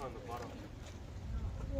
တၢ်သးခိၣ်လံ. ပှၤလၢအအိၣ်ဒီးပှၤဖံးသ့ၣ်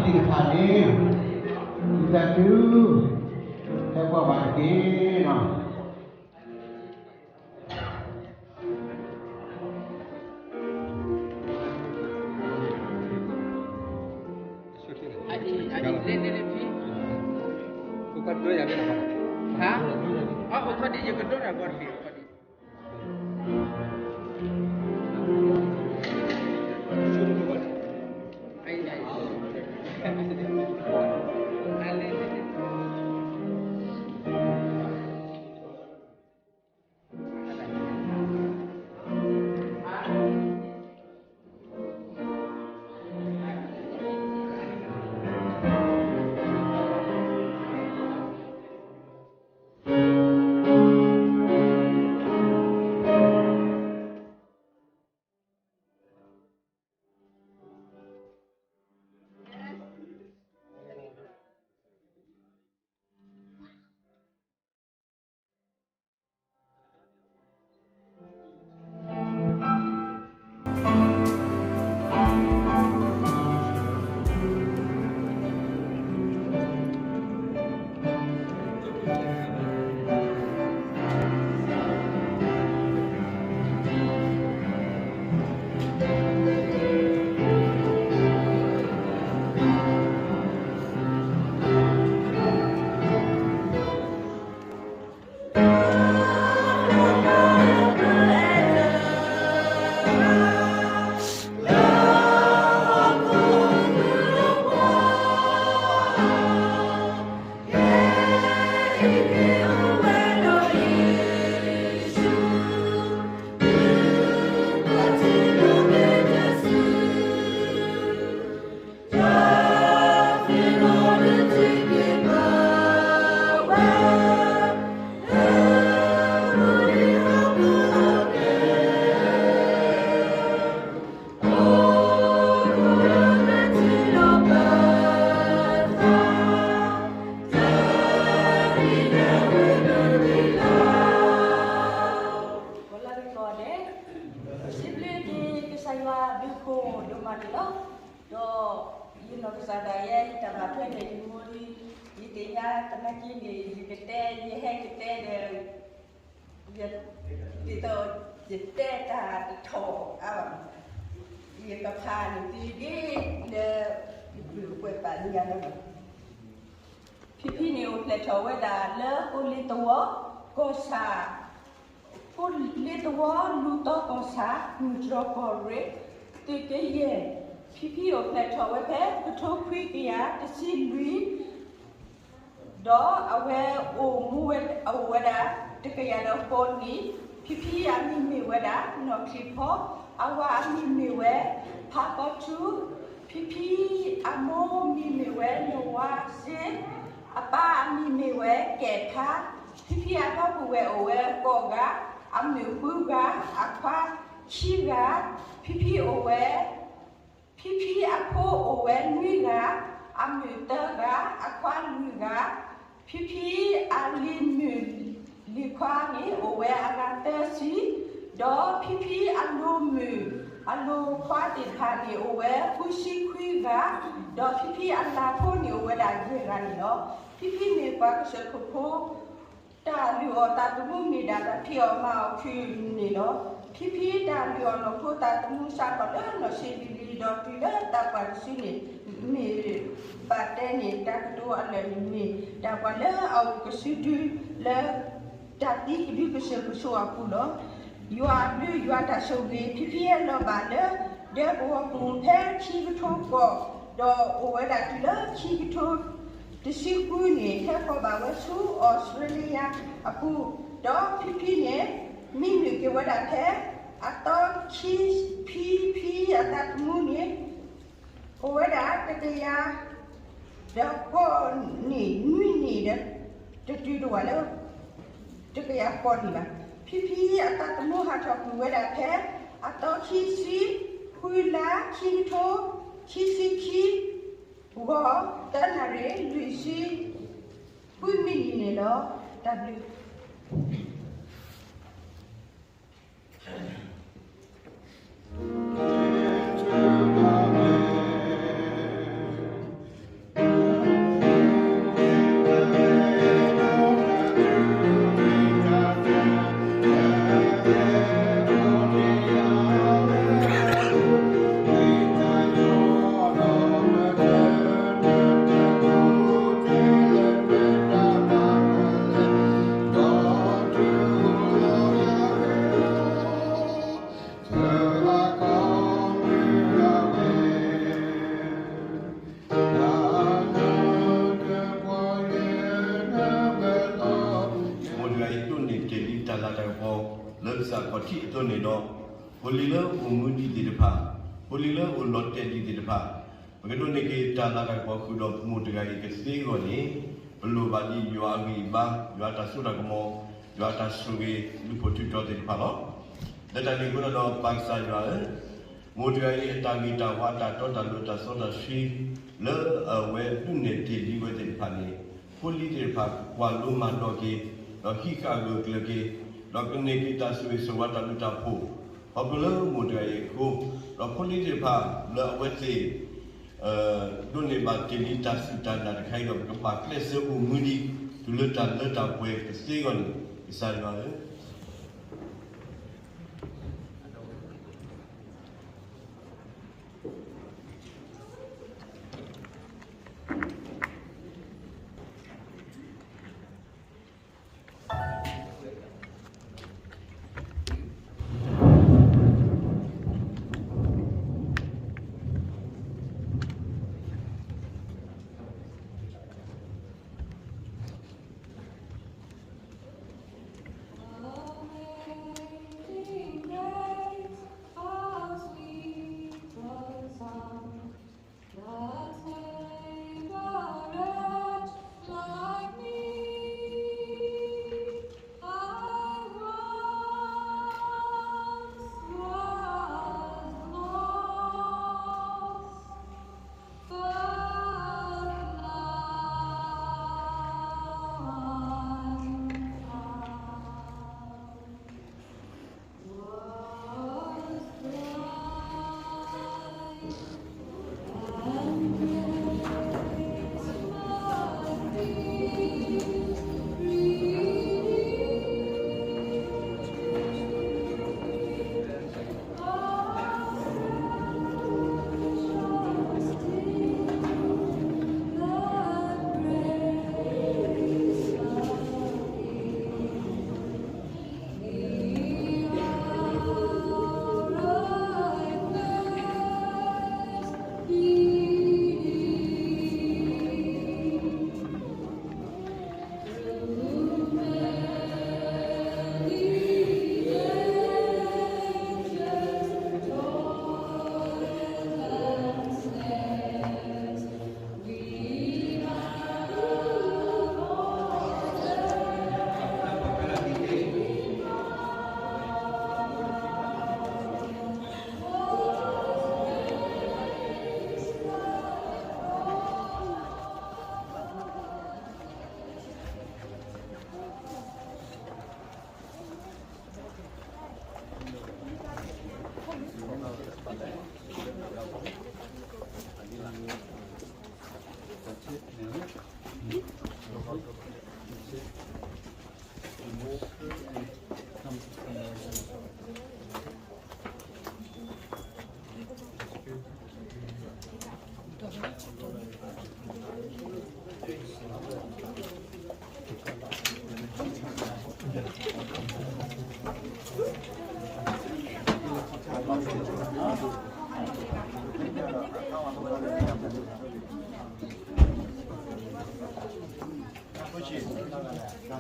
တဖၣ်န့ၣ် သုသးဒုး ဟဲကွၢ်ဘၣ်တက့ၢ်နီၤ. အံၤ အံၤ လဲၤ လဲၤ လဲၤဖံး ဟါ အအိၣ်ထီၣ်ဒ် ယကဒိးတၢ်ဂီၤတဘ့ၣ် အံၤ အံၤ အလဲၤ လဲၤ လဲၤ ယတၢ်ဘၣ်ထွဲန့ၣ် ယမိၢ်လံ, ယသ့ၣ်ညါသနာ်က့န့ၣ် ယကတဲ ယဟဲကတဲဒီး ယ ဒ်သိး ယတဲတၢ်တထီၣ်အါဘၣ်, ယကဖးန့ၣ်သုဒ်လၢ ယပုၢ်ကွဲးပာ်လံယၤလီၤ. ဖံဖံန့ၣ်အိၣ်ဖျဲၣ်ထီၣ်ဝဲဒၣ်လၢ အိၣ်လ့သဝီကီၢ်ဆၣ်, အိၣ်လ့သဝီလူၢ်သီကီၢ်ဆၣ် မုၢ်တြီၢ်ကီၢ်ရ့ၣ် သုးကယဲၢ်, ဖံဖံအိၣ်ဖျဲၣ်ထီၣ်ဝဲဖဲ ကထိခွံကယၤတဆံလွံၢ် ဒီးအဝဲအိၣ်မူဝဲ အိၣ်ဝဲဒၣ် တကယၤဒီးဃိးနံၣ်, ဖံဖံအမံၤမ့ၢ်ဝဲဒၣ် နီၢ်ချံဖီ, အဝၤအမံၤမ့ၢ်ဝဲ ဖးကီထူ, ဖံဖံအမိၢ်မံၤမ့ၢ်ဝဲ နီၢ်ဝါစ့, အပၢ်အမံၤမ့ၢ်ဝဲ ကဲၣ်ဖါ, ဖံဖံအဒီပုၢ်ဝဲၢ်အိၣ်ဝဲဃိးဂၤ, အမုၣ်ဃုဂၤ, အခွါခံဂၤ, ဖံဖံအိၣ်ဝဲ ဖံဖံအဖိအိၣ်ဝဲနွံဂၤ, အမုၣ်သၢဂၤ, အခွါလွံၢ်ဂၤ, ဖံဖံအလံၤမုၣ်လံၤခွါန့ၣ် အိၣ်ဝဲအဂၤသၢဆံ, ဒီးဖံဖံအလိၤမုၣ်အလိၤခွါသ့ၣ်တဖၣ်န့ၣ် အိၣ်ဝဲဃုဆံခွံဂၤ, ဒီးဖံဖံအလၤဖိန့ၣ် အိၣ်ဝဲဒၣ်ယဲၢ်ဂၤန့ၣ်လီၤ. ဖံဖံမ့ၢ်ပှၤကစၢၢ်ခိၣ်ဖိ တၢ်လုၢ်အီၣ်သးသမူမ့ၢ်ဒၣ်တၢ်ဖံးအီၣ်မၤအီၣ်ခုၣ်န့ၣ်လီၤ. ဖံဖံတၢ်လုၢ်အီၣ်နီၢ်ခိသးသမူစးထီၣ်လၢနီၢ်ဆံးလံၤလံၤဒီးတုၤလၢသးပှၢ်တစုန့ၣ် မ့ၢ်ဘၣ်တဲန့ၣ် တၢ်ကတိၤအလၢာ်န့ၣ်မ့ၢ်တၢ်ပှၤလၢအအိၣ်ကစုဒုလၢ တၢ်သံကဒုကစၢၢ်ကဆိးအပူၤလီၤ. ယွၤအဘျုးယွၤတၢ်ဆိၣ်ဂ့ၤ ဖံဖံဟဲလီၤဘၣ်လၢ ဒဲကဝီၤပူၤဖဲခံကထိဃိး ဒီးအိၣ်ဝဲဒၣ်တုၤလၢခံကထိ တဆံဃုန့ၣ် ဟဲဃီၤဘၣ်ဝဲဆူအီစထြ့လယါအပူၤ, ဒီးဖံဖံန့ၣ် မံမုၣ်က့ၤဝဲဒၣ်ဖဲ အသီခံဆံ ဖံဖံအသးသမူန့ၣ် အိၣ်ဝဲဒၣ်တကယၤဒီးဃိးနံၣ် နွံနံၣ်ဒီး တတုၤတဝာ်လၢ တကယၤဃိးနံၣ်ဘၣ်. ဖံဖံအသးသမူဟးထီၣ်ကွံာ်ဝဲဒၣ်ဖဲ အသီခံဆံ ဃုလါ ခံကထိ ခံဆံခံ ဂီၤ သၢနၣ်ရံၣ် လွံၢ်ဆံ ဃုမံးနံးန့ၣ်လီၤ. တၢ်ဘျုးမိၢ်တဂၤအံၤဒိးန့ၢ်တ့ၢ်လံတၢ်လၤတၢ်ကပီၤ လၢကစၢ်ခီၣ်ထံးအသိးန့ၣ်ဒီး, ဖိလံၤလၢအိၣ်မူဒံးသ့ၣ်တဖၣ်, ဖိလံၤလၢအိၣ်လီၤတဲာ်ဒံးသ့ၣ်တဖၣ်, ပကဒိးန့ၢ်က့ၤတၢ်လၤတၢ်ကပီၤဃုာ်ဒီးမိၢ်တဂၤအံၤကသ့အဂီၢ်န့ၣ်, ပလိၣ်ဘၣ်ဒ်ယွၤအဂံၢ်အဘါ, ယွၤအတၢ်စိတၢ်ကမီၤ, ယွၤအတၢ်ဆိၣ်ဂ့ၤ လုၢ်ဖိထူတီသ့ၣ်တဖၣ်လီၤ. လၢတၢ်န့ၣ်အဃိဒီး ပၢ်ကစၢ်ယွၤဧၢ, မိၢ်တဂၤအံၤအတၢ်ဂ့ၤတၢ်ဝါ အတၢ်တီတၢ်လိၤ အတၢ်စီတၢ်ဆှံ လၢအဝဲဒိးန့ၢ်တ့ၢ်လံဝဲသ့ၣ်တဖၣ်န့ၣ်, ဖိလံၤသ့ၣ်တဖၣ်ကွၢ်လိမၤဒိးက့ၤ, ဒီးဟံးဃာ်ဂၢၢ်ကျၢၤက့ၤ, ဒီးကန့ၢ်က့ၤတၢ်ဆိၣ်ဂ့ၤဆိၣ်ဝါတၢ်ဘျုးတၢ်ဖှိၣ်, ခီဖျိလၢမိၢ်တဂၤအံၤအဃိ, ဒီးဖိလံၤသ့ၣ်တဖၣ်လၢအဝဲသ့ၣ် ဒိးန့ၢ်ဘၣ်တ့ၢ်လံတၢ်စူၢ်တၢ်နာ်တခါအံၤဒီး ပကဘၣ်ကျဲးစၢးအိၣ်မူဒံး တုၤလၢတၢ်လၢတၢ်ပှဲၤကသ့အဂီၢ်န့ၣ်, ကစၢ်ယွၤဧၢ. ပ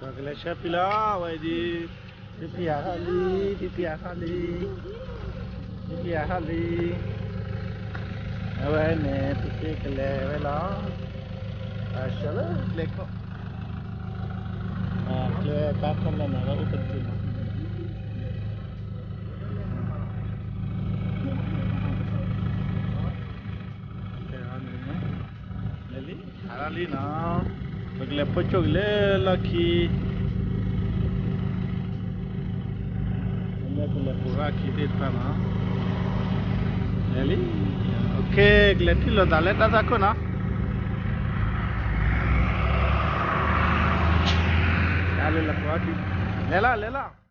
ှၤကလဲၤဆၢဖံလီၤ အဝဲဒ်, ဖံဖံယၤထီၣ်လံ, ဖံဖံယၤထီၣ်လံ, ဖံဖံယၤထီၣ်လံ, အဝဲန့ၣ် ဖံဖံကလဲၤဝဲလီၤ, အဆၢလၢကျဲခိၣ်, ကျဲကါခီလၢနၤလၢအိၣ်ပတုာ်လီၤ. လဲၤလံ, ဟးထီၣ်လံနီၤ, ပကလဲၤဖီၣ်ဆိၣ်က့ၤလၢလီၢ်ခံ, မ့ၢ်ကလဲၤပူၤရၣ်ခံသ့ၣ်တဖၣ်နီၤ, လဲၤလံ, ကလဲၤထံၣ်လိာ်သးလၢတၢ်သွၣ်ခိၣ်နီၤ, လဲၤလီၤ, လဲၤလီၤ.